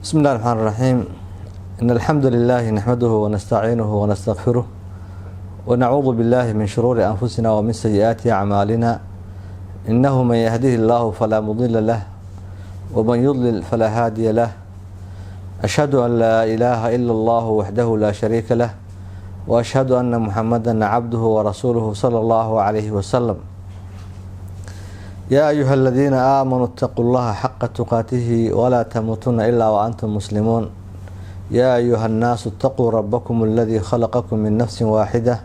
بسم الله الرحمن الرحيم. إن الحمد لله نحمده ونستعينه ونستغفره، ونعوذ بالله من شرور أنفسنا ومن سيئات أعمالنا. إنه من يهده الله فلا مضل له، ومن يضلل فلا هادي له. أشهد أن لا إله إلا الله وحده لا شريك له، وأشهد أن محمدا عبده ورسوله صلى الله عليه وسلم. يا أيها الذين آمنوا اتقوا الله حق تقاته ولا تموتن إلا وأنتم مسلمون. يا أيها الناس اتقوا ربكم الذي خلقكم من نفس واحدة،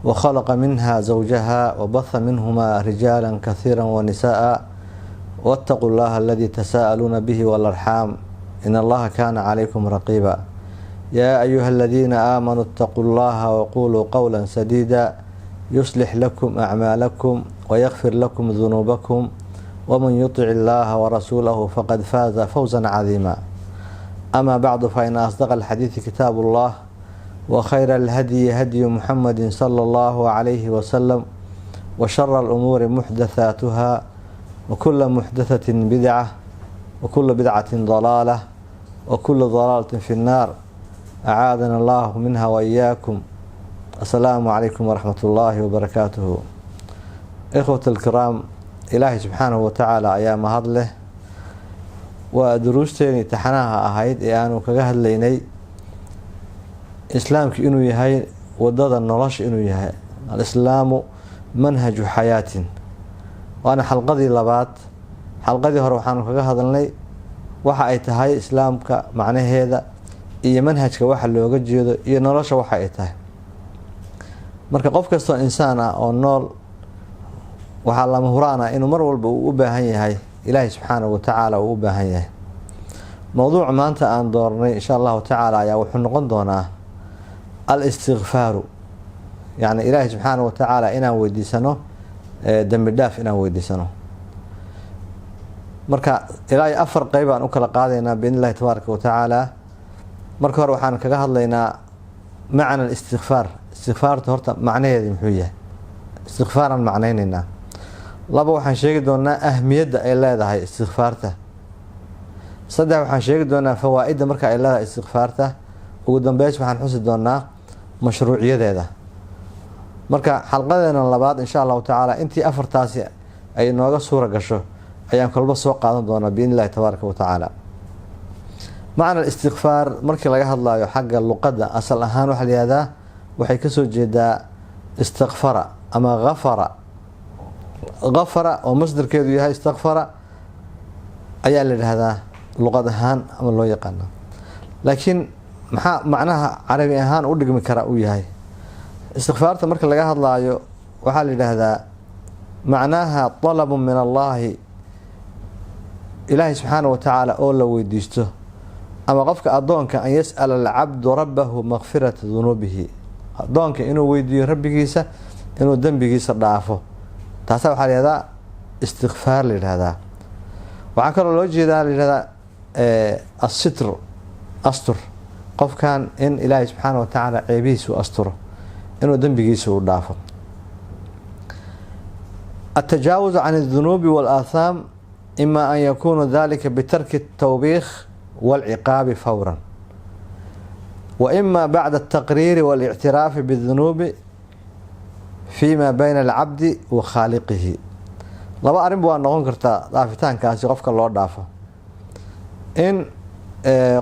وخلق منها زوجها، وبث منهما رجالا كثيرا ونساء، واتقوا الله الذي تساءلون به والأرحام، إن الله كان عليكم رقيبا. يا أيها الذين آمنوا اتقوا الله وقولوا قولا سديدا، يصلح لكم أعمالكم ويغفر لكم ذنوبكم، ومن يطع الله ورسوله فقد فاز فوزا عظيما. أما بعد، فإن أصدق الحديث كتاب الله، وخير الهدي هدي محمد صلى الله عليه وسلم، وشر الأمور محدثاتها، وكل محدثة بدعة، وكل بدعة ضلالة، وكل ضلالة في النار، أعاذنا الله منها وإياكم. السلام عليكم ورحمة الله وبركاته. إخوة الكرام، إلaahay subxaanahu watacaala ayaa mahad leh. Waa duruusteenii taxanaha ahayd ee aanu kaga hadlaynay islaamku inuu yahay wadada nolosha, inuu yahay الإسلام منهج حياة. Waana xalqadii labaad. Xalqadii hore waxaanu kaga hadalnay waxa ay tahay islaamka macnaheeda iyo manhajka waxa looga jeedo iyo nolosha waxa ay tahay. Marka qof kastoo insaan ah oo nool waxaa lama huraan ah inuu mar walba uu u baahan yahay Ilaahay subxaanahu watacaala uu u baahan yahay. Mowduuca maanta aan doornay, insha Allahu tacaala, ayaa wuxuu noqon doonaa الاستغفار, yacni Ilaahay subxaanahu watacaala inaan weydiisano dembi dhaaf, inaan weydiisano. Marka ilaa iyo afar qeyb aan u kala qaadaynaa, بإذن الله تبارك وتعالى. Marka hore waxaan kaga hadlaynaa معنى الاستغفار, istikfaarta horta macnaheedi muxuu yahay, istikfaaraan macnaynaynaa. Laba, waxaan sheegi doonaa ahmiyadda ay leedahay istikfaarta. Saddex, waxaan sheegi doonaa fawaa-idda marka ay leedahay istikfaarta. Ugu dambeys, waxaan xusi doonaa mashruuciyadeeda. Marka xalqadeena labaad, insha Allahu tacaala, intii afartaasi ay nooga suura gasho ayaan kolba soo qaadan doonaa, بإذن الله تبارك وتعالى. معنى الاستغفار markii laga hadlayo xagga luqadda, asal ahaan waxaa la yihahdaa waxay kasoo jeedaa استغفر ama غفر. غفر oo masdarkeedu yahay استغفر ayaa la yidhaahdaa luqad ahaan ama loo yaqaana. Laakiin maxaa macnaha carabi ahaan u dhigmi kara uu yahay istikfaarta marka laga hadlaayo? Waxaa la yidhaahdaa macnaha طلب من الله, Ilaahay subxaana wa tacaala oo la weydiisto, ama qofka addoonka أن يسأل العبد ربه مغفرة ذنوبه, addoonka inuu weydiiyo rabbigiisa inuu dembigiisa dhaafo. Taasaa waxaa la yihahdaa istikfaar la yidhahdaa. Waxaa kaloo loo jeedaa la yihahdaa الستر, astur, qofkan in Ilaahay subxaana wa tacaala ceebihiisa u asturo, inuu dembigiisa u dhaafo. التجاوز عن الذنوب والآثام، إما أن يكون ذلك بترك التوبيخ والعقاب فورا، وإما بعد التقرير والاعتراف بالذنوب فيما بين العبد وخالقه. Laba arrin waa noqon kartaa dhaafitaankaasi qofka loo dhaafo: in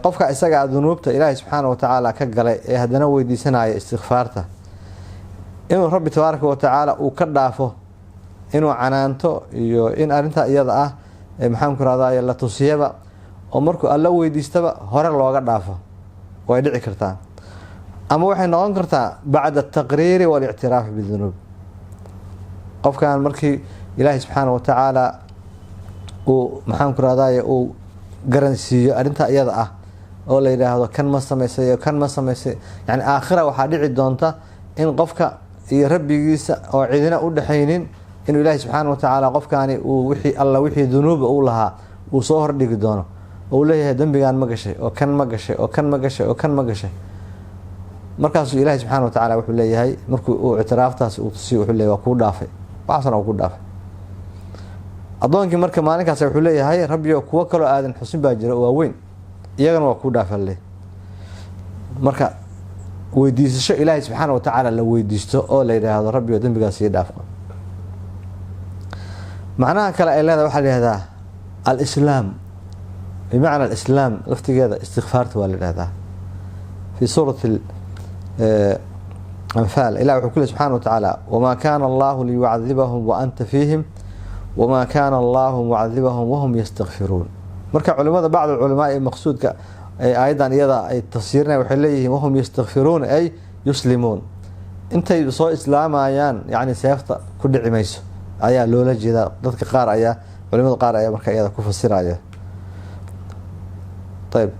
qofka isagaa dunuubta Ilaahay subxaana wa tacaala ka galay ee haddana weydiisanaya istikfaarta inuu Rabbi tabaaraka wa tacaala uu ka dhaafo, inuu canaanto iyo in arrintaa iyada ah, maxaan ku rahday, la tusiyaba oo markuu Alla weydiistaba hore looga dhaafo way dhici kartaa. Ama waxay noqon kartaa بعد التقرير والاعتراف بالذنوب, qofkan markii Ilaahay subxaana wa tacaala uu, maxaan ku rahday, uu garansiiyo arrintaa iyada ah oo la yidhaahdo kan ma samaysay, kan ma samaysay. Yani aakhira waxaa dhici doonta in qofka iyo rabbigiisa oo cidina u dhexaynin inuu Ilaahay subxaana wa tacaala qofkaani uu wixii alla wixii dunuuba uu lahaa uu soo hordhigi doono oo uu leeyahay dembigan ma gashay, oo kan ma gashay, oo kan ma gashay, oo kan ma gashay. Markaasuu Ilaahay subxaana wa tacaala wuxuu leeyahay, markuu uu ictiraaftaasi uu tusiyo, wuxuu leeyahay waa kuu dhaafay, waxaasna waa kuu dhaafay. Addoonkii marka maalinkaas wuxuu leeyahay, Rabbiyo, kuwo kaloo aadan xusin baa jira oo waaweyn. Iyagana waa kuu dhaafalle. Marka weydiisasho Ilaahay subxaana wa tacaala la weydiisto oo la yidhaahdo, "Rabbiyo, dembigaas ii dhaaf." Macnaha kale ay leedahay waxaa la yihahdaa alislaam. Bimacna alislaam laftigeeda istikfaarta waa la yidhahdaa. Fi suurati Anfaal ilah wuxuu ku ley subxana wa tacaala: "Wamaa kaana Allahu liyucadibahum wa anta fiihim, wamaa kaana Allahu mucadibahum wahum yastakfiruun." Marka culimada, bacd culamaa ee maqsuudka aayaddan iyada ay tafsiirinaya, waxay leeyihiin: "Wahum yastakfiruun ay yuslimuun." Intay soo islaamayaan, yani seefta ku dhici mayso ayaa loola jeedaa. Dadka qaar ayaa, culimada qaar ayaa marka iyada ku fasiraya. Ayb,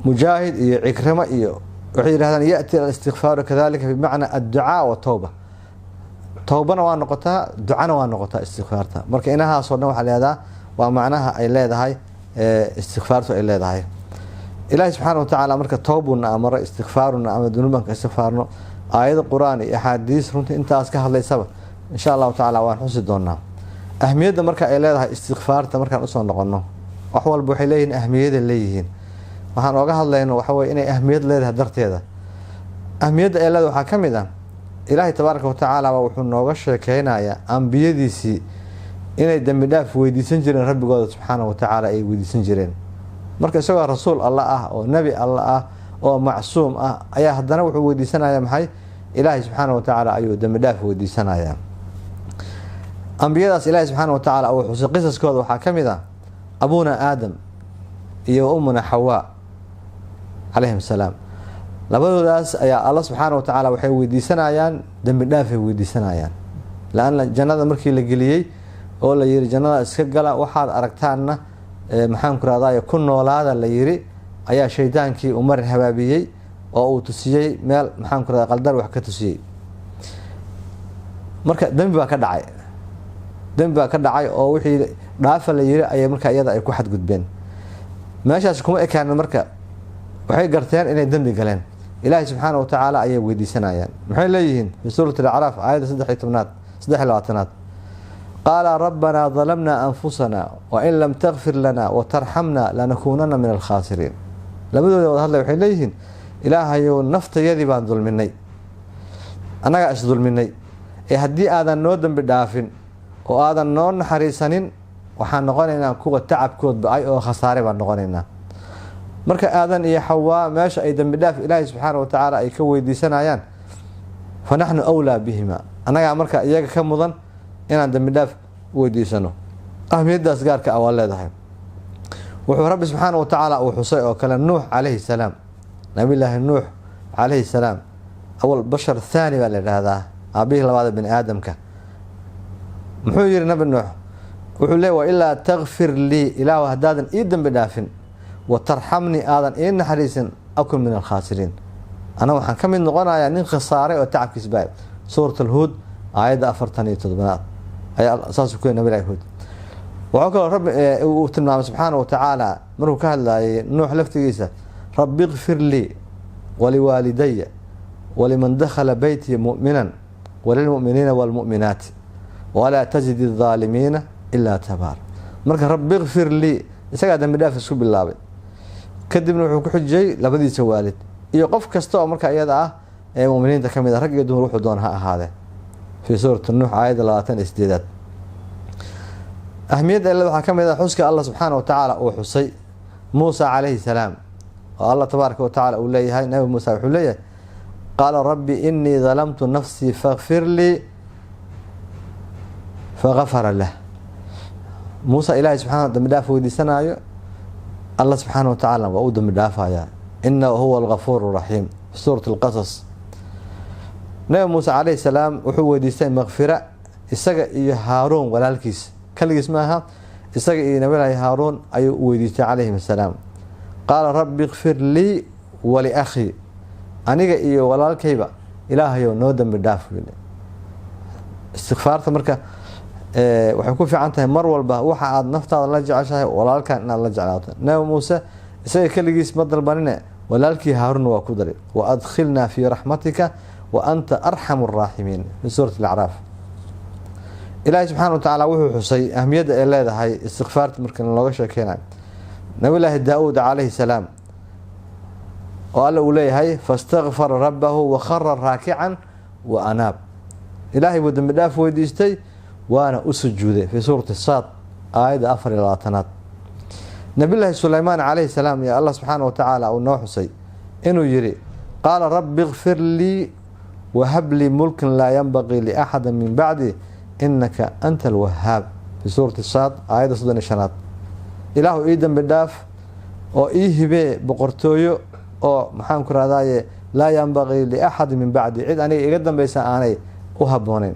Mujaahid iyo Cikrimo iyo waxay yidhahdaan: "Yati alistikfaaru kadalika bimacna adducaa watowba." Towbana waa noqotaa, ducana waa noqotaa istikfaarta. Marka inahaasoo dhan waxaa la yihahdaa waa macnaha ay leedahay istikfaartu ay leedahay. Ilaahi subxaana watacaala marka towbuna amaro, istikfaaruna ama dunuuban ka istikfaarno. Aayada Qur-aan iyo axaadiis runtii intaas ka hadlaysaba, insha Allahu tacala, waan xusi doonaa. Ahmiyadda marka ay leedahay istikfaarta markaan usoo noqono, wax walba waxay leeyihiin ahmiyada leeyihiin. Waxaan ooga hadlayno waxa weye inay ahmiyad leedahay darteeda. Ahmiyadda ay leedahay waxaa ka mid ah, Ilaahay tabaaraka watacaala baa wuxuu nooga sheekeynayaa ambiyadiisii inay dembi dhaaf weydiisan jireen, rabbigooda subxaana wa tacaala ay weydiisan jireen. Marka isagoo rasuul Alla ah oo nebi Alla ah oo macsuum ah ayaa haddana wuxuu weydiisanaya maxay? Ilaahay subxaana wa tacaala ayuu dembi dhaaf weydiisanayaa. Ambiyadaas Ilaahay subxaana wa tacaala uu xusay qisaskooda waxaa ka mid ah abuna Aadam iyo umuna Xawaa calayhim salaam. Labadoodaas ayaa Alla subxaana wa tacaala waxay weydiisanayaan dembi dhaafay weydiisanayaan, laanna jannada markii la geliyey oo la yihi, "Jannada iska gala, waxaad aragtaanna, maxaan ku rahday, ku noolaada," la yiri, ayaa shaydaankii uu marin habaabiyey oo uu tusiyey meel, maxaan ku rahday, qaldar wax ka tusiyey. Marka dembi baa ka dhacay, dembi baa ka dhacay oo wixii dhaafa la yiri ayay marka iyada ay ku xadgudbeen. Meeshaas kuma ekaanin. Marka waxay garteen inay dembi galeen. Ilaahay subxaana wa tacaala ayay weydiisanayaan. Maxay leeyihiin? Fi suurati Alacraaf, aayadda 13aad, 23aad: "Qaala rabbanaa dalamnaa anfusana wain lam takfir lana watarxamna lanakuunana min alkhaasiriin." Labadooda wada hadlay waxay leeyihiin: "Ilaahayow, naftayadii baan dulminay, annagaa isdulminay, ee haddii aadan noo dembi dhaafin oo aadan noo naxariisanin, waxaan noqonaynaa kuwa tacabkood ba-ay oo khasaare baan noqonaynaa." Marka Aadan iyo Xawaa meesha ay dembi dhaaf Ilaahay subxaana wa tacaala ay ka weydiisanayaan, fa naxnu awlaa bihima, annagaa marka iyaga ka mudan inaan dembi dhaaf weydiisano. Ahmiyaddaas gaarka ah waa leedahay. Wuxuu Rabbi subxaana wa tacaala uu xusay oo kale Nuux calayhi salaam, Nabillaahi Nuux calayhi salaam, awal bashar thaani baa la yidhaahdaa, aabihii labaada bini aadamka. Muxuu yihi Nabi Nuux? Wuxuu leey: "Wailaa takfir lii," Ilaahu haddaadan ii dembi dhaafin, "wa tarxamnii," aadan ii naxariisin, "akun min alkhaasiriin," ana waxaan ka mid noqonayaa nin khasaaray oo tacabkiis baay. Suurat Alhuud, aayadda 47aad ayaa saasuu ku Nabi Huud. Wuxuu kaloo Rabbi uu tilmaamay subxaana wa tacaala markuu ka hadlayay Nuux laftigiisa: "Rabbi ikfir lii waliwaalidaya waliman dakhala beytii mu'minan walilmu'miniina waalmu'minaati walaa tajid aldaalimiina ilaa tabaar." Marka "rabbi ikfir lii" isagaa dembi dhaaf isku bilaabay, kadibna wuxuu ku xujiyey labadiisa waalid iyo qof kasta oo marka iyada ah ee muminiinta ka mid ah, rag iyo dumar wuxuu doona ha ahaadee. Fii suurati Nuux, aayadda 28aad. Ahmiyadda ele waxaa ka mid ah xuska Allah subxaana wa tacaala uu xusay Muusa calayhi salaam, oo Allah tabaaraka wa tacala uu leeyahay, Nabi Muusa wuxuu leeyahay: "Qaala rabbi inii dalamtu nafsii fakfir lii, fagafara lah." Muusa Ilaahay subxana dambi dhaaf weydiisanaayo, Allah subxaana wa tacaala waa u dambi dhaafayaa: "Inahu huwa algafuur raxiim." Fi suurati Alqasas, Nabi Muuse calayhi salaam wuxuu weydiistay makfira, isaga iyo Haaruun walaalkiis. Kaligiis maaha, isaga iyo Nabilaahi Haaruun ayuu weydiistay calayhim assalaam. "Qaala rabbi ikfir lii waliakhii," aniga iyo walaalkayba Ilaahayow noo dembi dhaaf. Istikfaarta marka waxay ku fiican tahay mar walba waxa aad naftaada la jeceshahay walaalkan inaad la jeclaato. Nabi Muuse isaga keligiis ma dalbanine, walaalkii Haaruunna waa ku daray: "Wa adkhilnaa fii raxmatika wa anta arxamu araaximiin." Fi suurati Alacraaf, Ilaahay subxana wa tacaala wuxuu xusay ahmiyadda ay leedahay istikfaarta marka looga sheekeynayo. Nabillaahi Daa-uud calayhi salaam oo Alla uu leeyahay: "Fastakfara rabbahu wakhara raakican wa anaab." Ilaahay buu dembi dhaaf weydiistay, waana u sujuuday, fii suurati Saad, aayadda 24aad. Nabillaahi Sulaymaan calayhi salaam iyo Allah subxaana wa tacaala uu noo xusay inuu yidhi: "Qaala rabbi ikfir lii wahab lii mulkan laa yanbaqii liaxada min bacdi, inaka anta alwahaab", fii suurati Saad, aayadda 35aad. Ilaahu, ii dembi dhaaf oo ii hibee boqortooyo oo, maxaan ku rahdaye, laa yanbaqii liaxadi min bacdi, cid aniga iga dambeysa aanay u habbooneyn.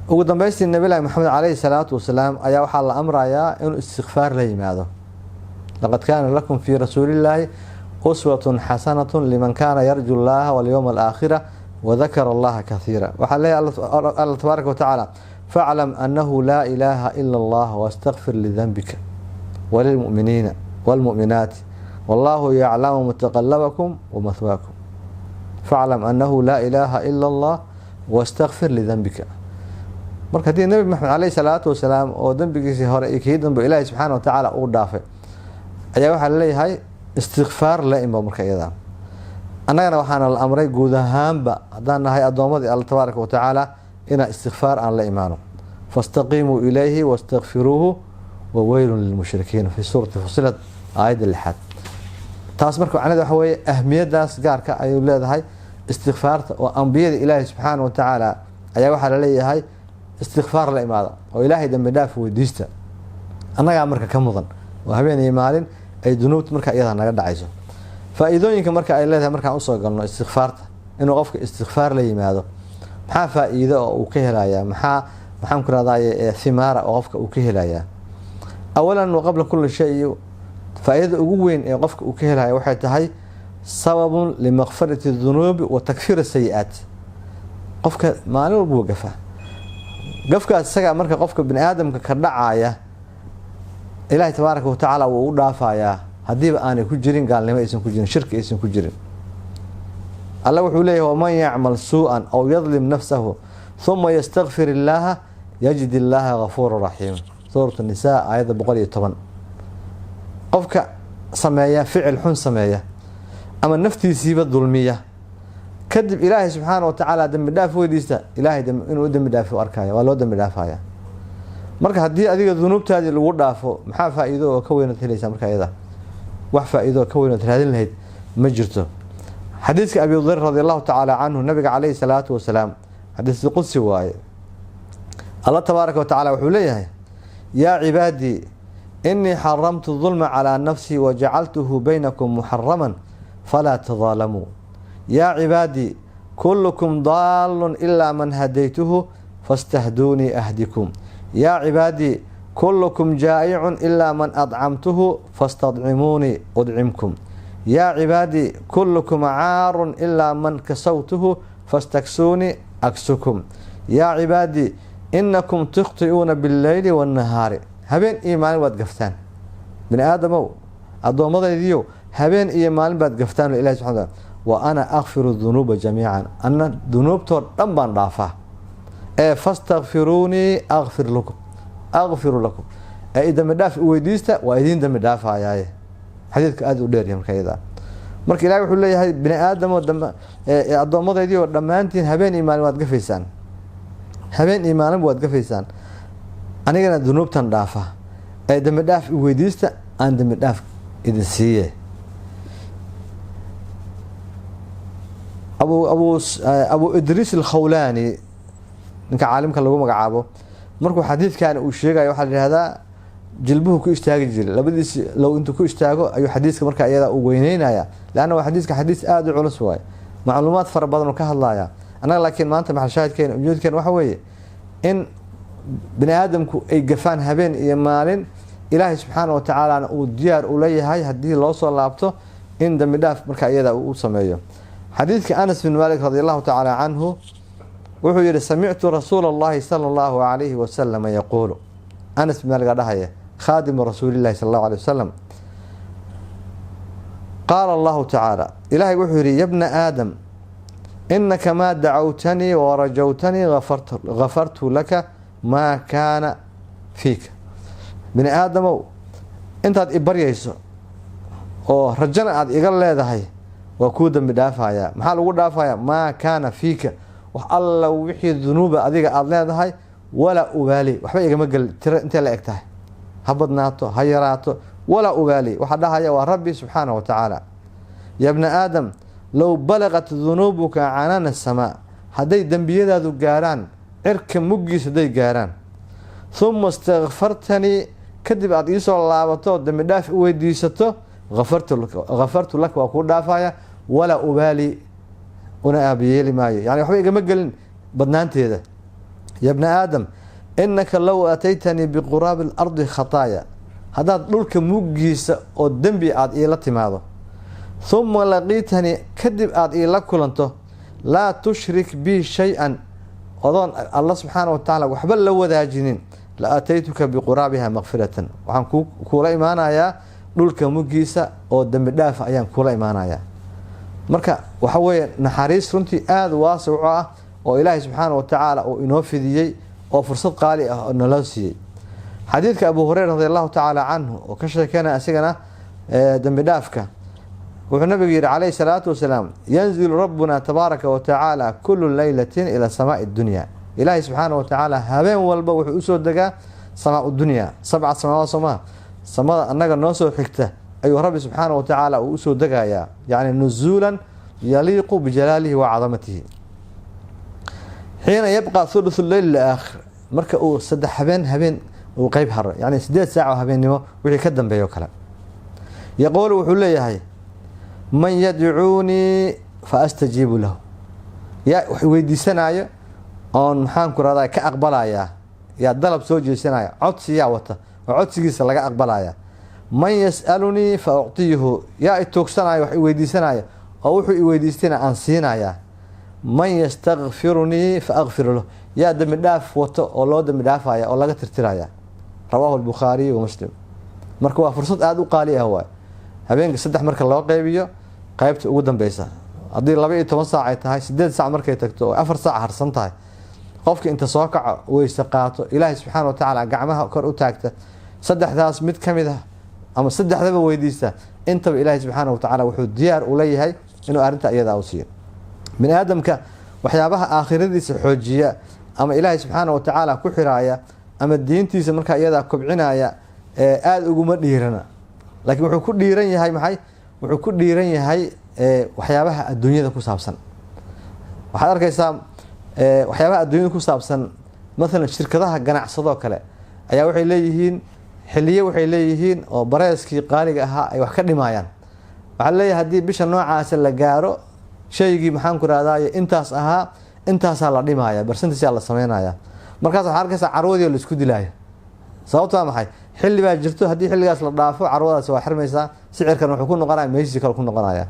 Ugu dambeystii, Nabilahi Maxamed caleyhi salaatu wasalaam ayaa waxaa la amrayaa inuu istikfaar la yimaado: "Laqad kaana lakum fii rasuulillaahi uswatun xasanatun liman kaana yarju llaha walyowma alaakhira wadakara allaha kathiira." Waxaa leeyahay Alla tabaaraka wa tacaala: "Faclam annahu laa ilaaha ila allah wastakfir lidanbika walilmu'miniina wاlmu'minaati wallahu yaclamu mutaqalabakum wamahwaakum." Faclam annahu laa ilaaha ila allah wastakfir lidanbika. Marka haddii Nebi Maxamed caleyhi salaatu wasalaam oo dembigiisii hore iyo kii dambe Ilaahi subxaana wa tacaala uu dhaafay ayaa waxaa laleeyahay istikfaar la imo, marka iyada annagana waxaana la amray guud ahaanba, haddaan nahay addoommadii Alla tabaaraka wa tacaala, inaan istikfaar aan la imaano: "Fastaqiimuu ilayhi wastakfiruuhu waweylun lilmushrikiin", fi suurati Fusilad, aayadda 6aad. Taas marka macnaheed waxa weeye ahmiyadaas gaarka ayuu leedahay istikfaarta, oo ambiyada Ilaahi subxaana wa tacaala ayaa waxaa laleeyahay istikfaar la imaada oo Ilaahay dambi dhaaf weydiista. Annagaa marka ka mudan oo habeen iyo maalin ay dunuubta marka iyada naga dhacayso. Faa-iidooyinka marka ay leedahay, markaan usoo galno istikfaarta, inuu qofka istikfaar la yimaado, maxaa faa-iido oo uu ka helayaa? Maxaa, maxaan ku rahdaye, thimaara oo qofka uu ka helayaa? Awalan wa qabla kulli shay, faa-iidada ugu weyn ee qofka uu ka helaya waxay tahay sababun limakfirati dunuubi wa takfiir sayi-aat. Qofka maalin walba wuu gafaa. Gafkaas isaga marka qofka bini aadamka ka dhacaya, Ilaahay tabaaraka wa tacaala wuu u dhaafayaa, haddiiba aanay ku jirin gaalnimo, aysan ku jirin shirki, aysan ku jirin. Alla wuxuu leeyahy: "Waman yacmal suu-an aw yadlim nafsahu huma yastakfir illaaha yajid illaaha gafuura raxiima", suurat Nisaa, aayadda 110. Qofka sameeya ficil xun sameeya ama naftiisiiba dulmiya, kadib Ilaahay subxaana wa tacaala dembi dhaaf weydiista, Ilaahay inuu u dembi dhaafo arkaya, waa loo dembi dhaafaya. Marka haddii adiga dunuubtaadii lagu dhaafo, maxaa faa-iido oo ka weynaad helaysaa? Marka iyada wax faa-iido oo ka weynaad raadin lahayd ma jirto. Xadiiska Abi Dar radi allahu tacaala canhu, nabiga caleyhi salaatu wasalaam, xadiis qudsi waaye, Alla tabaaraka wa tacala wuxuu leeyahay: "Yaa cibaadii, inii xaramtu dulma calaa nafsii wajacaltuhu baynakum muxaraman, falaa tadaalamuu. Yaa cibaadii, kullukum daalun ilaa man hadaytuhu, fastahduunii ahdikum. Yaa cibaadii, kullukum jaa'icun ilaa man adcamtuhu, fastadcimuunii udcimkum. Yaa cibaadii, kullukum caarun ilaa man kasawtuhu, fastaksuunii aksukum. Yaa cibaadii, inakum tukhti'uuna billeyli waannahaari." Habeen iyo maalin waad gaftaan, bini aadamow, addoommadaydiiyow, habeen iyo maalin baad gaftaan. Ilahi subxana wataala: "Wa ana akfiru dunuuba jamiican", anna dunuubtoo dhan baan dhaafaa, ee "fastakfiruunii akfir lakum, akfiru lakum", ee i dambi dhaaf weydiista, waa idiin dambi dhaafayaaye. Xadiidku aada u dheeryahay. Marka iyada marka Ilahi wuxuu leeyahay: bini aadamoo, addoommadaydiioo, dhammaantiin habeen iyo maalin waad gafaysaan, habeen iyo maalinba waad gafaysaan, anigana dunuubtan dhaafa, ee dambi dhaaf i weydiista, aan dambi dhaaf idin siiye. Abu Idriis Alkhawlaani, ninka caalimka lagu magacaabo, markuu xadiidkan uu sheegayo, waxaa la yihahdaa jilbuhu ku istaagi jiray, labadiisi low intuu ku istaago ayuu xadiiska marka iyada uu weyneynaya, leanna waa xadiiska xadiis aada u culus waaye, macluumaad fara badan uu ka hadlaya. Annaga laakiin maanta maxal shaahidkeena, ujeedkeena waxa weeye in bini aadamku ay gafaan habeen iyo maalin, Ilaahay subxaana wa tacaalana uu diyaar ula yahay haddii loo soo laabto in dambi dhaaf marka iyada uu u sameeyo. Xadiidka Anas bin Malik radi allahu tacaala canhu wuxuu yihi: "Samictu rasuula allahi sala allahu alayhi wasalama yaquulu." Anas bin Malik aa dhahaya, khaadimu rasuulillahi sala allahu alay wasalam. "Qaala allahu tacaala", Ilaahay wuxuu yihi: "Yabna aadam, inaka maa dacawtanii warajawtanii gafartu laka maa kaana fiika." Bini aadamow, Intaad ibaryayso oo rajana aada iga leedahay, waa kuu dembi dhaafayaa. Maxaa lagu dhaafayaa? Maa kaana fiika, wax alla wixii dunuuba adiga aada leedahay. Walaa ubaali, waxba igama gelin tiro intee la eg tahay, ha badnaato, ha yaraato, walaa ubaali. Waxaa dhahaya waa Rabbi subxaanahu wa tacaala. Ya bna aadam, low balagat dunuubuka canaana asamaa, hadday dembiyadaadu gaarhaan cirka muggiis, hadday gaarhaan, huma istakfartanii, kadib aada iisoo laabato, dembi dhaaf u weydiisato, hafartu lak, waa kuu dhaafaya. Walaa ubaali, una aabayeeli maayo, yani waxba igama gelin badnaanteeda. Ya bna aadam, inaka low aataytanii biquraabi alardi khataaya, haddaad dhulka muggiisa oo dembi aada iila timaado, huma laqiitanii, kadib aada iila kulanto, laa tushrik bi shay-an, odoon Alla subxaana wa tacaala waxba la wadaajinin, la aataytuka biquraabiha makfiratan, waxaan kuula imaanayaa dhulka muggiisa oo dembi dhaafa ayaan kuula imaanayaa. Marka waxa weeye naxariis runtii aada waasico ah oo Ilaahay subxaana wa tacaala uu inoo fidiyey oo fursad qaali ah oo naloo siiyey. Xadiidka Abu Hureyra radi Allahu tacaala canhu oo ka sheekeynaya asigana dembi dhaafka, wuxuu nabigu yihi calayhi salaatu wasalaam: yanzilu rabbuna tabaaraka wa tacaala kulu leylatin ila samaai dunya. Ilaahay subxaana wa tacaala habeen walba wuxuu usoo degaa samaa dunya, sabca samaawaat soomaha, samada annaga noo soo xigta ayuu Rabbi subxaana wa tacaala uu usoo degayaa, yacni nuzuulan yaliiqu bijalaalihi wa cadamatihi. Xiina yabqa thuluthu leyl aakhir, marka uu saddex habeen habeen uu qeyb haro, yani 8 saac oo habeennimo wixii ka dambeeyo kale, yaquulu, wuxuu leeyahay: man yadcuunii fa astajiibu lahu, yaa wax weydiisanaayo oon maxaan ku rahdaa ka aqbalayaa? Yaa dalab soo jeesanaya, codsi yaa wata oo codsigiisa laga aqbalaya? Man yas'alunii fa ucطiyuhu, yaa ituugsanaayo, wax iweydiisanaayo oo wuxuu iweydiistayna aan siinayaa? Man yastakfirunii fa akfir lahu, yaa dembi dhaaf wato oo loo dembi dhaafaya oo laga tirtiraya? Rawaahu Albukhaariy wa Muslim. Marka waa fursad aada u qaali ah waay. Habeenka saddex marka loo qeybiyo qeybta ugu dambeysa, haddii 12 saac ay tahay, 8 saac markay tagto oo 4 saac harsan tahay, qofka inta soo kaco, weyse qaato, Ilaahay subxaana wa tacaala gacmaha kor u taagta, saddexdaas mid ka mid ah ama saddexdaba weydiista, intaba Ilaahay subxaana wa tacaala wuxuu diyaar ula yahay inuu arrinta iyadaa u siiyo. Bini aadamka waxyaabaha aakhiradiisa xoojiya ama Ilaahay subxaana wa tacaala ku xiraaya ama diintiisa markaa iyadaa kobcinaya aada uguma dhiirana, laakiin wuxuu ku dhiiran yahay maxay? Wuxuu ku dhiiran yahay waxyaabaha adduunyada ku saabsan. Waxaad arkaysaa waxyaabaha adduunyada ku saabsan, mathalan shirkadaha ganacsadoo kale ayaa waxay leeyihiin xiliyo, waxay leeyihiin oo bareeskii qaaliga ahaa ay wax ka dhimayaan. Waxaa leeyahay haddii bisha noocaasa la gaaro, shaygii maxaan ku rahdaye intaas ahaa intaasaa la dhimaya, percentage-aa la sameynaya. Markaas waxaa arkaysaa carwadii oo la isku dilaayo. Sababto waa maxay? Xilli baa jirto, haddii xilligaas la dhaafo carwadaasi waa xirmaysaa, sicirkan wuxuu ku noqonaya meeshiisi kale ku noqonaya.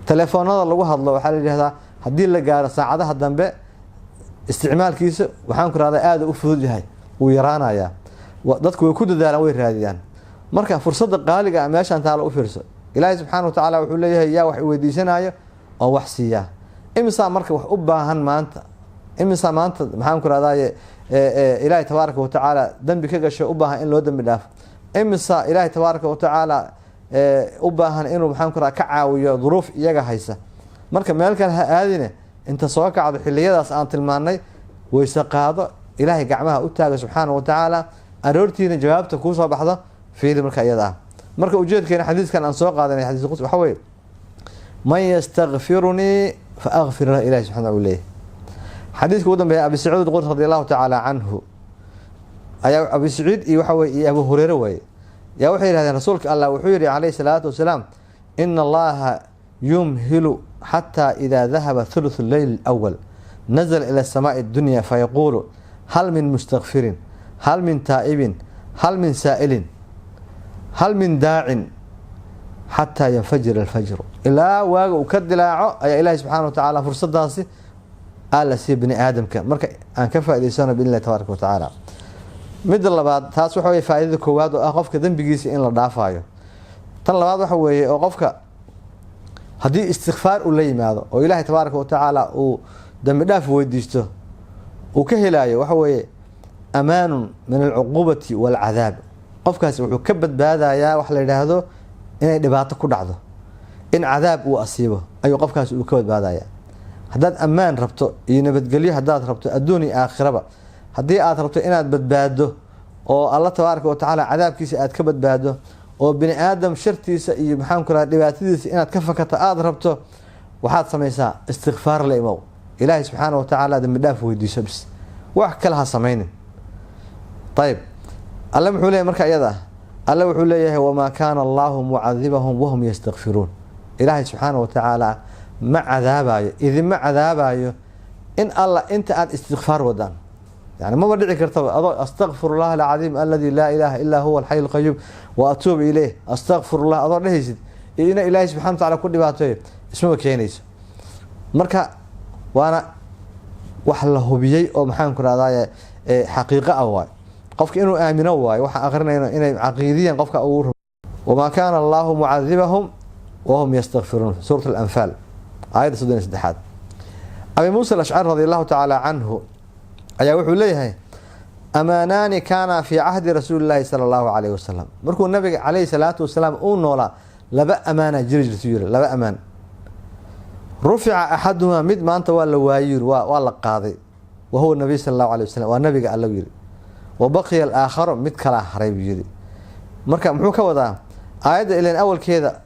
Telefoonada lagu hadlo waxaa la yidhahdaa haddii la gaaro saacadaha dambe isticmaalkiisa waxaan ku rahdaa aada u fudud yahay, wuu yaraanayaa. Dadku way ku dadaalaan, way raadiyaan. Marka fursadda qaaliga ah meeshaan taala u fiirso. Ilaahay subxaana wa tacaala wuxuu leeyahay: yaa wax weydiisanaayo oo wax siiyaa? Imisaa marka wax u baahan maanta? Imisaa maanta maxaan ku rahdaye Ilaahay tabaaraka wa tacaala dembi ka gasho u baahan in loo dembi dhaafo? Imisaa Ilaahay tabaaraka wa tacaala u baahan inuu maxaan ku rahda ka caawiyo duruuf iyaga haysa? Marka meel kale ha aadine, inta soo kacdo xiliyadaas aan tilmaanay, weyse qaado, Ilaahay gacmaha u taaga subxaana wa tacaala, aroortiina jawaabta kuu soo baxdo fiiri. Marka iyada ah, marka ujeedkeena xadiiskan aan soo qaadanay, xadiis qudsi, waxa weeye: man yastakfirunii fa akfir lah, Ilahi subxana uu leeyahy. Xadiiska ugu dambeeya, Abi Sacuud Qudri radi Allahu tacaala canhu ayaa, Abi Saciid iyo waxa weye iyo Abu Hureyre waaye, yaa waxay yihahdeen rasuulka Allah wuxuu yihi calayhi salaatu wasalaam: ina Allaha yumhilu xataa ida dahaba thuluthu leyl alawal nazla ila samaai addunya fayaquulu: hal min mustakfirin, hal min taa'ibin, hal min saa'ilin, hal min daacin, xataa yanfajir alfajru. Ilaa waaga uu ka dilaaco ayaa Ilaahi subxaana wa tacaala fursadaasi aa la siiya bini aadamka. Marka aan ka faa'idaysano biidn illahi tabaaraka wa tacaala. Midda labaad, taas waxa weye faaidada koowaad oo ah qofka dembigiisa in la dhaafayo. Tan labaad waxa weeye oo qofka haddii istikfaar uu la yimaado oo Ilaahay tabaaraka wa tacaala uu dembi dhaaf weydiisto uu ka helaayo, waxa weeye amaanun min alcuquubati waalcadaab. Qofkaasi wuxuu ka badbaadayaa wax la yidhaahdo inay dhibaato ku dhacdo, in cadaab uu asiibo ayuu qofkaasi uu ka badbaadayaa. Haddaad ammaan rabto iyo nabadgelyo, haddaad rabto adduun iyo aakhiraba, haddii aad rabto inaad badbaado oo Alla tabaaraka watacaala cadaabkiisa aad ka badbaado, oo bini aadam shartiisa iyo, maxaan ku raha, dhibaatadiisa inaad ka fakato aada rabto, waxaad samaysaa istikfaar la imow. Ilaahay subxaana wa tacaala dambi dhaaf weydiiso bis, wax kale ha samaynin. Ayib, Alle muxuu leeyahy marka iyada? Alle wuxuu leeyahay: "Wamaa kaana Allahu mucadibahum wahum yastakfiruun." Ilaahay subxaana wa tacaala ma cadaabayo, idinma cadaabayo in Alla inta aada istikfaar wadaan. Yani maba dhici kartaba adoo "Astaqfir Allah alcadiim aladi laa ilaaha illaa huwa alxay alqayuum wa atuubu ileyh, astaqfir Allah" adoo dhehaysid iyo ina Ilaahay subxana wa tacala ku dhibaateeyo ismaba keenayso. Marka waana wax la hubiyey oo, maxaan ku rahdaye, xaqiiqo ah waay. Qofka inuu aamino waayo waxaan aqrinayno inay caqiidiyan qofka ugu. "Wamaa kaana Allahu mucadibahum wahum yastakfiruun", Suurat Alanfaal, aayadda 33aad. Abi Muusa Alashcari radi Allahu tacaala canhu ayaa wuxuu leeyahay: "Amaanaani kaana fii cahdi rasuuli llaahi sala Allahu calayhi wasalam." Markuu Nabiga calayhi salaatu wasalaam uu noolaa, laba amaanaa jiri jirtu yiri, laba amaan. "Rufica axadumaa", mid maanta waa la waayey yiri, waa la qaaday. "Wa huwa nabiy sala Allahu alayh wasalam", waa Nabiga Alla yiri. "Wa baqiya alaakharu", mid kalaa haray buu yiri. Marka muxuu ka wadaa aayadda? Ilan awalkeeda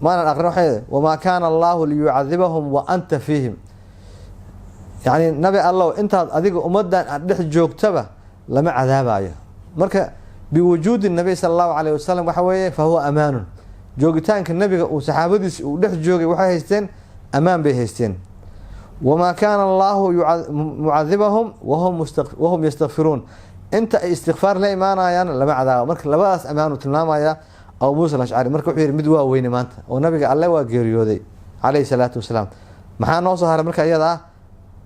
maanan aqrin, waxay "Wamaa kaana Allahu liyucadibahum wa anta fiihim", yacni Nabi Allow, intaad adiga ummaddan aad dhex joogtaba lama cadaabayo. Marka biwujuudi nabiy sala Allahu alayh wasalam waxa weeye fa huwa amaanun. Joogitaanka Nabiga uu saxaabadiisi uu dhex joogay, waxay haysteen ammaan bay haysteen. "Wamaa kaana Allahu mucadibahum wahum yastakfiruun", inta ay istikfaar la imaanayaan lama cadaabo. Marka labadaas ammaan uu tilmaamaya Abu Muusa Alashcari. Marka wuxuu yihi: mid waa weyne maanta oo Nabiga Alle waa geeriyooday calayhi salaatu wasalaam. Maxaa noo soo haray marka iyada ah?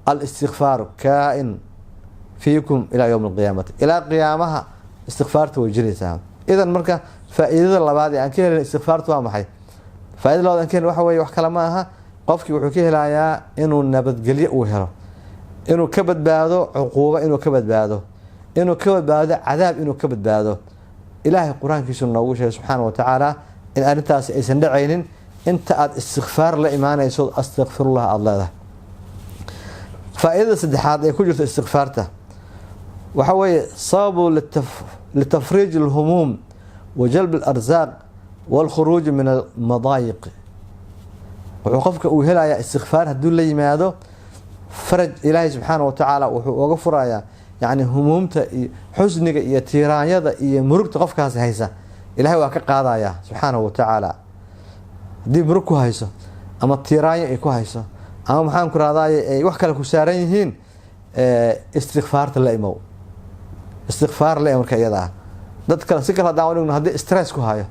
Alistikfaaru kaa-in fiikum ilaa yowmi alqiyaamati, ilaa qiyaamaha istikfaarta way jiraysaa. Idan marka faa-iidada labaad ee aan ka helin istikfaarta waa maxay? Faaidada labaad aan ka helin waxa weye, wax kale ma aha, qofkii wuxuu ka helayaa inuu nabadgelyo uu helo, inuu ka badbaado cuquubo, inuu ka badbaado, inuu ka badbaado cadaab, inuu ka badbaado. Ilaahay Qur-aankiisu noogu sheegay subxaana wa tacaala in arrintaasi aysan dhacaynin inta aada istikfaar la imaanayso, "Astakfirullah" aada leedahay. Faa-iidada saddexaad ee ku jirta istikfaarta waxa weeye sababu litafriij alhumuum wa jalb alarsaaq walkhuruuj min almadaayiq. Wuxuu qofka uu helayaa istikfaar hadduu la yimaado faraj. Ilaahay subxaana wa tacaala wuxuu oga furayaa, yacni, humuumta iyo xusniga iyo tiiraanyada iyo murugta qofkaasi haysa. Ilahay waa ka qaadayaa subxaanahu wa tacaala. Haddii murug ku hayso ama tiiraanyo ay ku hayso ama, maxaan ku rahdaye, ay wax kale ku saaran yihiin, istikfaarta la imow, istikfaar la. Marka iyada ah dad kale si kale haddaan udhigno, haddii stress ku hayo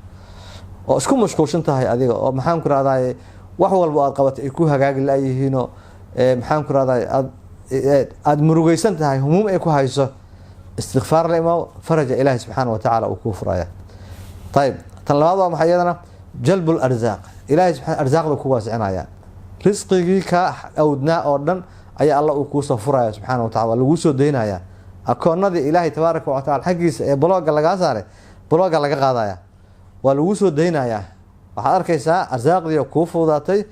oo isku mashquulshan tahay adiga oo, maxaan ku rahdaye, wax walba aad qabatay ay ku hagaagi la-yihiinoo, maxaan ku rahdaye, aada murugeysan tahay, humuum ay ku hayso, istikfaar la imow, faraja Ilaahi subxaana wa tacaala uu kuu furaya. Ayib, tan labaad waa maxay iyadana? Jalbu larsaaq. Ilahay subaa arsaaqda ku waasicinaya, risqigii kaa awdnaa oo dhan ayaa Alla uu kuusoo furaya subxaana wa tacala, waa laguu soo daynaya. Akoonadii Ilaahay tabaaraka wa tacala xaggiisa ee block-ga lagaa saaray, block-ga laga qaadaya, waa laguu soo daynayaa. Waxaad arkaysaa arsaaqdii oo kuu fududaatay,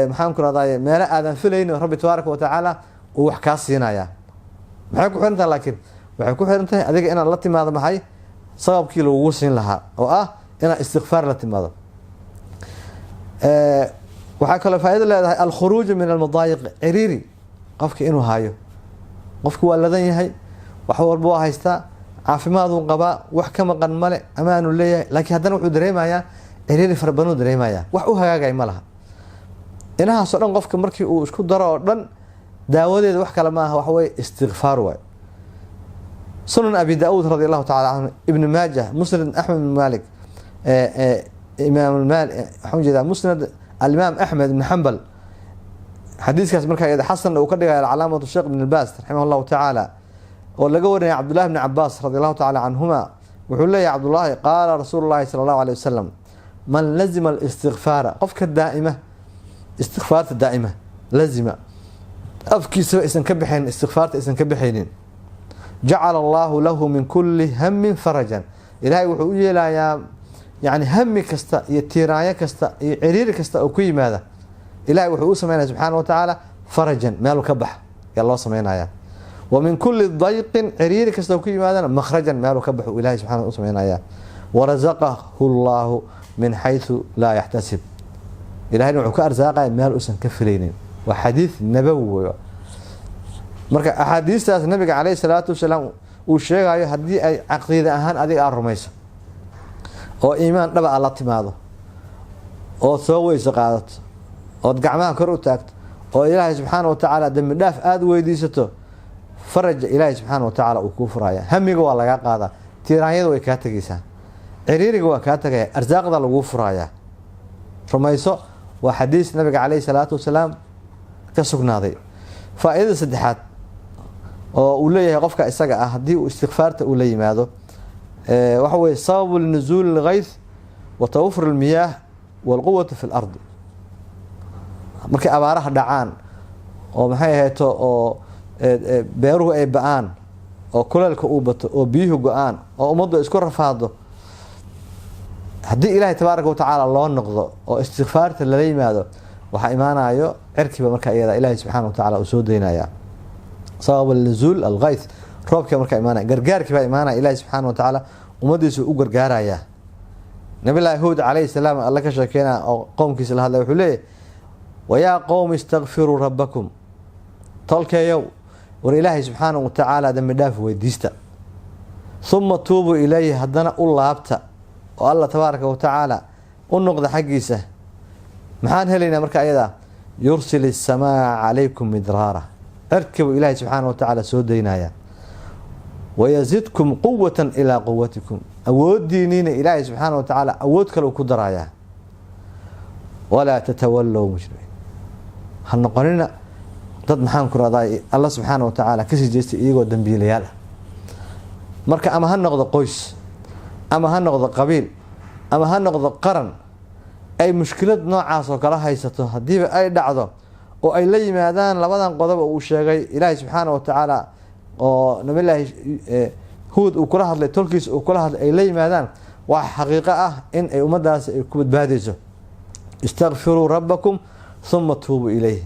maxaan ku rahdaye, meelo aadan filaynin Rabbi tabaaraka wa tacaala uu wax kaa siinaya. Maxay ku xiran tahay? Laakiin waxay ku xiran tahay adiga inaad la timaado maxay? Sababkii lagugu siin lahaa oo ah inaad istikfaar la timaado. Waxaa kaloo faa'ido leedahay alkhuruuju min almadaayiq. Ciriiri qofka inuu hayo, qofku waa ladan yahay, wax walba waa haystaa, caafimaaduu qabaa, wax ka maqan male, amaanu leeyahay, laakiin haddana wuxuu dareemayaa ciriiri fara badanuu dareemayaa, wax u hagaagay ma laha. Inahaasoo dhan qofka markii uu isku daro oo dhan, daawadeeda wax kale maaha, waxa weye istikfaar waay. Sunan Abi Daauud radi Allahu tacala canhu, Ibn Maajah, Musnad Axmed ibn Malik, imaam, waxaan ujeedaa Musnad Alimaam Axmed ibn Xambal, xadiiskaas markaa xasan uu ka dhigaya alcalaamatu sheekh ibn Baas raximah Allahu tacaala, oo laga warinaya Cabdullahi bni Cabaas radi Allahu tacala canhuma, wuxuu leeyahy Cabdullaahi: "Qaala rasuulu llahi sala Allahu alay wasalam: man lazima alistikfaara", qofka daa'ima istikfaarta, daa'ima, lazima, afkiisaba aysan ka baxaynin istikfaarta, aysan ka baxaynin, "jacala Allahu lahu min kuli hamin farajan." Ilaahay wuxuu u yeelayaa yani hami kasta iyo tiiraanyo kasta iyo ciriiri kasta oo ku yimaada, Ilahay wuxuu u sameynaya subxaana wa tacaala farajan, meel ka bax yaa loo sameynaya. Wa min kulli dayqin, ciriiri kasta oo ku yimaadana, makhrajan, meeluu ka baxu Ilahay subxana u sameynaya. Warazaqahu Allahu min xaysu laa yaxtasib, Ilahayna wuxuu ka arsaaqaya meel uusan ka filaynin. Waa xadiid nabawi wey. Marka axaadiistaas Nabiga caleyhi salaatu wasalaam uu sheegayo, haddii ay caqiide ahaan adiga aad rumayso oo iimaan dhaba aad la timaado, ood soo weyso qaadato, ood gacmaha kor u taagto, oo Ilaahay subxaana wa tacaala dembi dhaaf aada weydiisato, faraja Ilaahay subxaana wa tacaala uu kuu furaya, hamiga waa lagaa qaadaa, tiiraanyada way kaa tegeysaa, ciriiriga waa kaa tegaya, arsaaqda laguu furayaa. Rumayso, waa xadiis Nabiga caleyhi salaatu wasalaam ka sugnaaday. Faa-iidada saddexaad oo uu leeyahay qofka isaga ah haddii uu istikfaarta uu la yimaado waxa weye sababu linuzuuli اlgayth wa tawafur اlmiyaah walquwata fi اlardi. Markay abaaraha dhacaan oo maxay ahayto oo beeruhu ay ba-aan oo kuleelka uu bato oo biyuhu go-aan oo ummaddu isku rafaado, haddii Ilaahay tabaaraka watacaala loo noqdo oo istikfaarta lala yimaado, waxaa imaanayo cirkiiba marka iyada Ilaahay subxaana wa tacala uu soo daynaya. Sabab nuzuul algayth, roobkia markaa imaanaya, gargaarkii baa imaanaya. Ilahi subxaana wa tacaala ummadiisu u gargaaraya. Nabillaahi Huud calayhi salaam Alla ka sheekeynaya oo qowmkiisa la hadlay, wuxuu leeyahy: "Wayaa qowmi istakfiruu rabbakum", tolkeeyow, war Ilaahay subxaana wa tacaala dembi dhaaf weydiista, "uma tuubuu ilayhi", haddana u laabta oo Alla tabaaraka wa tacaala u noqda xaggiisa. Maxaan helaynaa marka ayadaa? "Yursil isamaa calaykum midraara", cirkii buu Ilaahay subxaana wa tacaala soo daynaya. "Wayazidkum quwatan ilaa quwatikum", awoodiiniina Ilaahay subxaana wa tacaala awood kale uu ku darayaa. "Walaa tatawallow mujrimiin", ha noqonina dad, maxaan ku radaa, Alla subxaana wa tacaala kasii jeestay iyagoo dambiilayaal ah. Marka ama ha noqdo qoys, ama ha noqdo qabiil, ama ha noqdo qaran ay mushkilad noocaas oo kala haysato, haddiiba ay dhacdo oo ay la yimaadaan labadan qodob oo uu sheegay Ilaahay subxaana wa tacaala oo Nabilaahi Huud uu kula hadlay tolkiisa uu kula hadlay, ay la yimaadaan, waa xaqiiqo ah in ay ummaddaasi ay ku badbaadayso. Istakfiruu rabbakum uma tuubuu ilayh,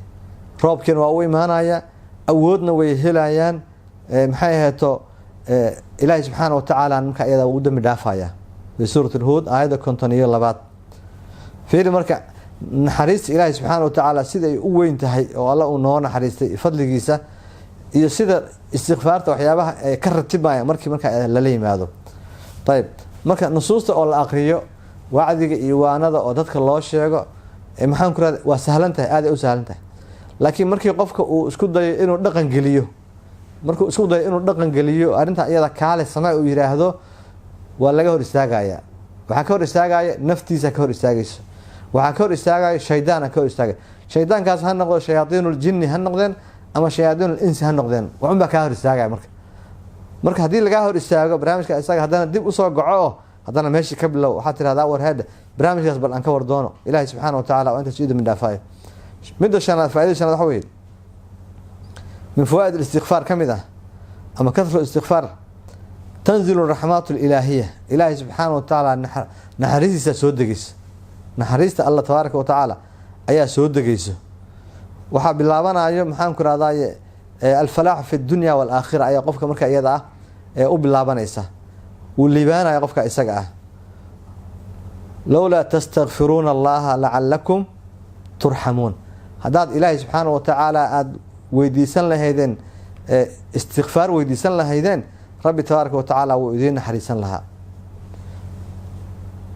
roobkiina waa u imaanaya, awoodna way helayaan. Maxay ahayto, Ilaahay subxaana wa tacaala marka iyada u dambi dhaafaya. Fi suurat Lhuud, aayadda 52aad. Fiiri marka naxariista Ilaahay subxaana wa tacaala sida ay u weyn tahay oo Alla uu noo naxariistay fadligiisa, iyo sida istikfaarta waxyaabaha ay ka ratibaya markii markaa lala yimaado. Ayib, marka nusuusta oo la aqriyo, wacdiga iyo waanada oo dadka loo sheego, maxaan ku rahda, waa sahlan tahay, aad ay u sahlan tahay. Laakiin markii qofka uu isku dayo inuu dhaqan geliyo, markuu isku dayo inuu dhaqan geliyo arrinta iyada, kaale samee uu yidhaahdo, waa laga hor istaagaya. Waxaa ka hor istaagaya naftiisa ka hor istaagayso, waxaa ka hor istaagaya shaydaana ka hor istaagaya. Shaydaankaas ha noqdo shayaaiinuljinni ha noqdeen ama shayaaiinulinsi ha noqdeen, waxun baa kaa hor istaagaya. Marka haddii lagaa hor istaago barnaamijka isaga, haddana dib usoo goco oo haddana meeshii ka bilow, waxaad tirahdaa: "War heedha, barnaamijkaas bal aan ka war doono." Ilahi subxaana wa tacala waa intaas ii dambi dhaafayo. Midda shanaad, faa'idada shanaad waxa weye min fawaa'id اlistikfaar ka mid ah ama kathru istikfaar, tanzilu raxmaat alilaahiya. Ilaahay subxaana wa tacaala naxariistiisa soo degeysa, naxariista Alla tabaaraka wa tacaala ayaa soo degeyso. Waxaa bilaabanayo, maxaan ku rahdaye, alfalaax fi dunya waalaakhira ayaa qofka marka iyada ah ee u bilaabanaysa, wuu liibaanaya qofka isaga ah. "Lowlaa tastakfiruuna Allaha lacalakum turxamuun", haddaad Ilaahay subxaana wa tacaala aada weydiisan lahaydeen, istikfaar weydiisan lahaydeen, Rabbi tabaaraka wa tacaala wuu idiin naxariisan lahaa.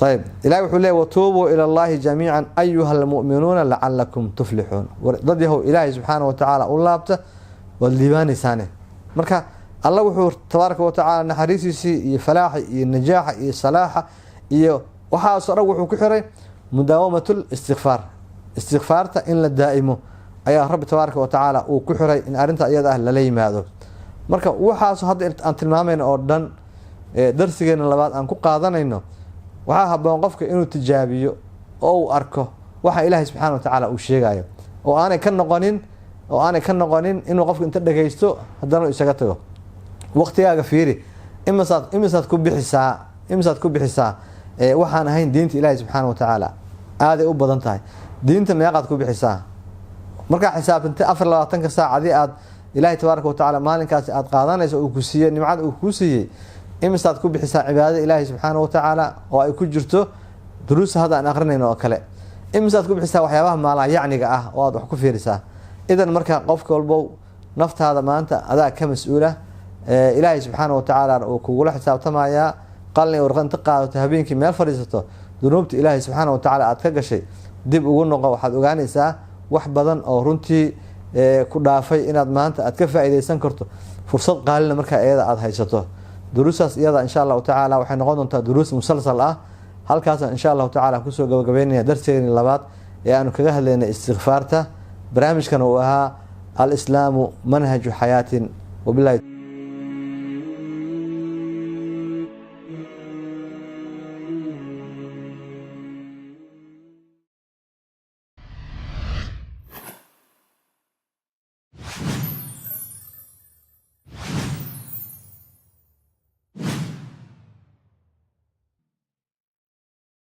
Ayb, Ilahi wuxuu leey: "Watuubuu ila Allahi jamiica ayuha almu'minuuna lacalakum tuflixuun." Dad yahow, Ilaahay subxaana wa tacaala u laabta, waad liibaanaysaane. Marka Alla wuxuu tabaaraka wa tacaala naxariistiisii iyo falaaxa iyo najaaxa iyo salaaxa iyo waxaasoo dhan wuxuu ku xiray mudaawamat listikfaar. Istikfaarta in la daa'imo ayaa Rabbi tabaaraka wa tacaala uu ku xiray in arrinta iyada ah lala yimaado. Marka waxaas hadda aan tilmaamayno oo dhan, darsigeena labaad aan ku qaadanayno, waxaa haboon qofka inuu tijaabiyo oo uu arko waxa Ilaahay subxaana wa tacaala uu sheegayo, oo aanay ka noqonin inuu qofku inta dhagaysto haddana isaga tago. Waqtigaaga fiiri, imisaad ku bixisaa? Imisaad ku bixisaa waxaan ahayn diinta Ilaahi subxaana wa tacaala? Aaday u badan tahay. Diinta meeqaad ku bixisaa? Markaa xisaabtantay 24-ka saacadii aad Ilaahay tabaaraka watacaala maalinkaasi aad qaadanayso uu ku siiyey, nimcada uu kuu siiyey, imisaad ku bixisaa cibaadada Ilaahay subxaana wa tacaala oo ay ku jirto duruusta hadda aan aqrinayno oo kale? Imisaad ku bixisaa waxyaabaha maalaa yacniga ah oo aad wax ku fiirisaa? Idan marka qofka walbow, naftaada maanta adaa ka mas-uula, Ilaahay subxaana wa tacaala uu kugula xisaabtamayaa. Qalin warqad inta qaadato, habeenkii meel fadhiisato, dunuubta Ilaahay subxaana wa tacaala aad ka gashay dib ugu noqo. Waxaad ogaanaysaa wax badan oo runtii ku dhaafay inaad maanta aad ka faa'iidaysan karto, fursad qaalina markaa iyada aada haysato. Duruustaas iyada insha Allahu tacaala waxay noqon doontaa duruus musalsal ah. Halkaasaan insha Allahu tacala kusoo gabagabeynaya darseeni labaad ee aanu kaga hadlaynay istikfaarta. Barnaamijkan uu ahaa Alislaamu Manhaju Xayaatin. Wabilahi.